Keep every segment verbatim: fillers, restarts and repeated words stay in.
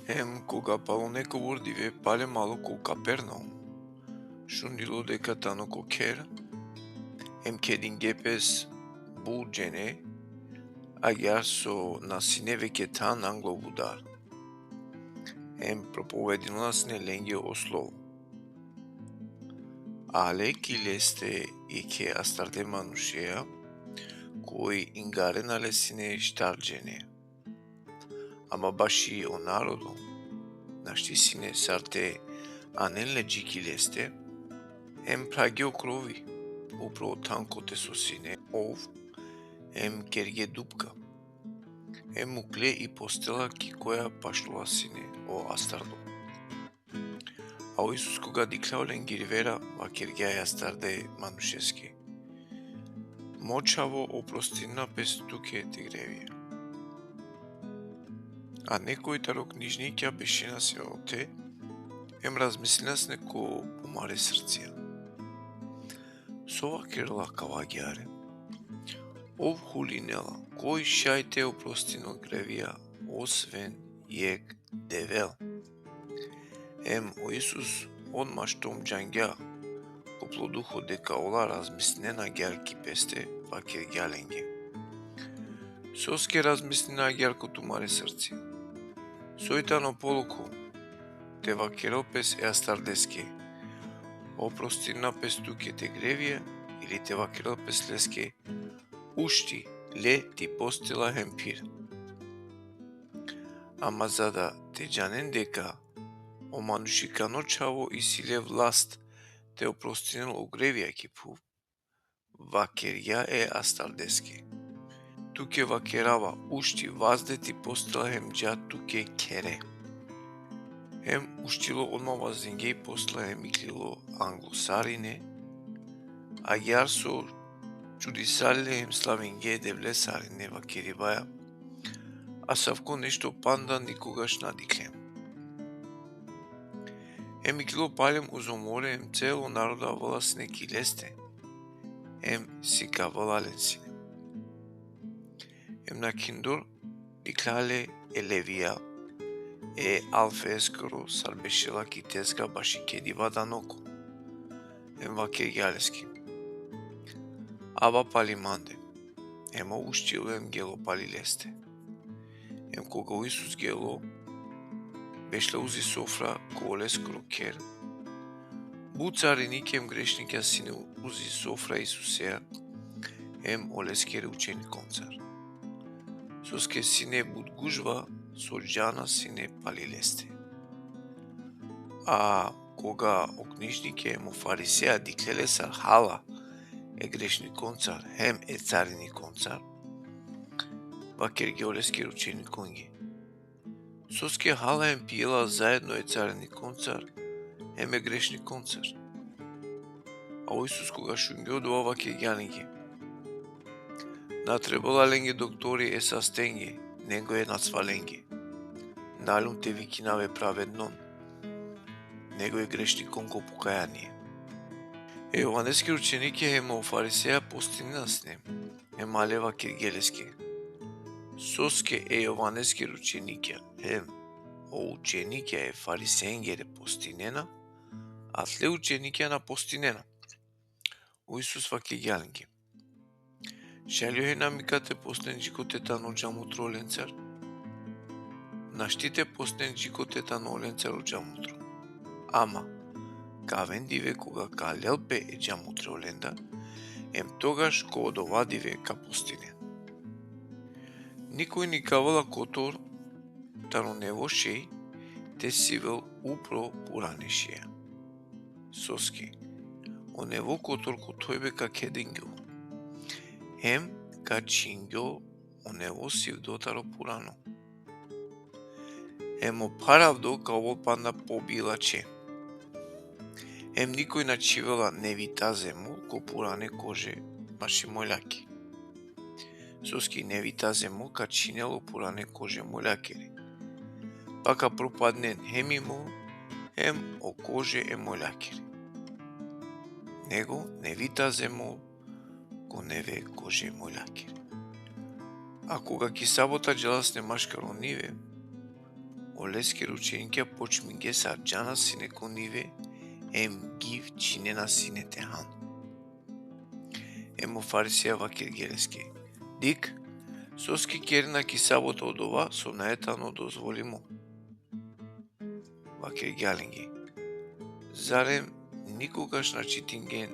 Em koga palo nekobor dive pale malo ko Kapernaum, šunilo deka tano ko kher, em kedinge pes but džene, agjaar so na sine veke than anglo vudar. Em propovedinela sine lenge o slovo. Ale ki leste jekhe astarde manušea, koj ingarena le sine štar džene. Ama baši o narodo našti sine sar te anen le dži ki leste, em phrage o krovi upro than kote so sine ov, em kerge dupka, em mukle i postela ki koja pašlova sine o astardo. A o Isus koga dikhlja olengiri vera, vakergja e astarde manušeske: Mo čhavo oprostinena pes tuke te grevija. A nekoj taro knižnikja bešena sine ote, em razmislinena sine ko pumare srcija: So vakerela kava agjaar? Ov hulinela, koj šaj te oprostinel grevija, osven jekh Devel. Em o Isus odma štom džangja ko plo duho deka ola razmislinena agjaar ki peste, vakergja lenge: Soske razmislinena agjaar ko tumare srce? Soj tano polokho, te vakerel pes e astardeske: Oprostinena pes tuke te grevija, ili te vakerel pes leske: Ušti, le ti postela hem phir? Ama za da te džanen deka o manušikano čhavo isi le vlast te oprostinel o grevija ki phuv, vakergja e astardeske: Tuke vakerava, ušti, vazde ti postela hem dža tuke khere. Em uštilo, odma vazdinge i postela hem iklilo anglo sarine, agjaar so čudisalile hem slavinge Devle sarine, vakeribaja: Asavko nešto panda nikogaš na dikhlem. Em iklilo palem uzo more, em celo narodo avela sine ki leste, em sikavela len sine. Em nakhindor dikhlja le e Levija, e Alfeeskoro, sar bešela ki tezga baši kediba danoko. Em vakergja leske: Ava pali mande. Em ov uštilo em gelo pali leste. Em koga o Isus gelo, bešlo uzi sofra ko oleskoro kher, but carinikja em grešnikja sine uzi sofra e Isusea em oleskere učenikoncar, soske sine but gužva so džana sine pali leste. A koga o knižnikja em o farisea dikhle le sar hala e grešnikoncar hem e carinikoncar, vakerge oleskere učenikonge: Soske hala em pijela zaedno e carinikoncar hem e grešnikoncar? A o Isus koga šungja odova, vakergja lenge: Na trebela lenge doktori e sastenge, nego e nacvalenge. Naljum te vikinav e pravednon, nego e grešnikon ko pokajanie. E Jovaneskere učenikja hem o farisea postinena sine, em ale vakerge leske: Soske e Jovaneskere učenikja hem o učenikja e fariseengere postinena, a tle učenikja na postinena? O Isus vakergja lenge: Šaj li o Henamika te posten džikote tano džamutro lencar? Našti te posten džikote tano lencar o džamutro. Ama ka aven dive koga ka lel pe e džamutre olendar, em togaš ko odova dive ka postinen. Nikoj nikavela kotor taro nevo šej te sivel upro purane šeja. Soske o nevo kotor ko thojbe ka kedingjol, hem ka čhingjol o nevo sivdo taro purano. Hem o pharavdo ka ovol panda pobilače. Hem nikoj na čhivela nevi taze mol ko purane kože baši moljake. Soske i nevi taze mol ka čhinel o purane kože moljakere, pa ka propadnen hem i mol, hem o kože e moljakere. Nego nevi taze mol ko neve kože moljakere. A koga ki sabota džela sine maškaro nive, Oleskere učenikija počmingje sar džana sine ko nive, em giv činena sine te han. Em o farisija vakergje leske: Dikh, soske kerena ki sabota odova so nae tano dozvolimo. Vakergja lenge: Zarem nikogaš na čitingjen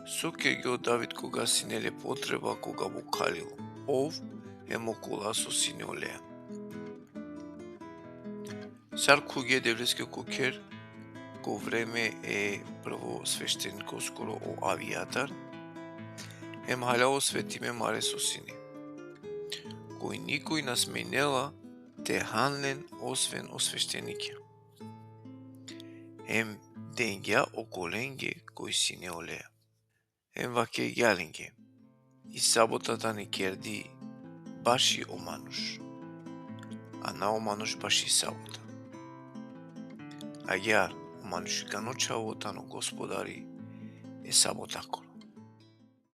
so kergja o David koga sine le potreba, koga bukhalilo ov em okola so sine oleja? Sar khuvgje e Devleske ko kher ko vreme e prvosveštenikoskoro o Avijatar, em hala osvetime mare so sine, koj nikoj na smejnela te han len osven o sveštenikija. Em dengja okolenge koj sine oleja. Em vakergja lenge: I sabota tani kerdi baši o manuš, a na o manuš baši sabota. Agjaar o manušikano čhavo tano gospodari e sabotakoro.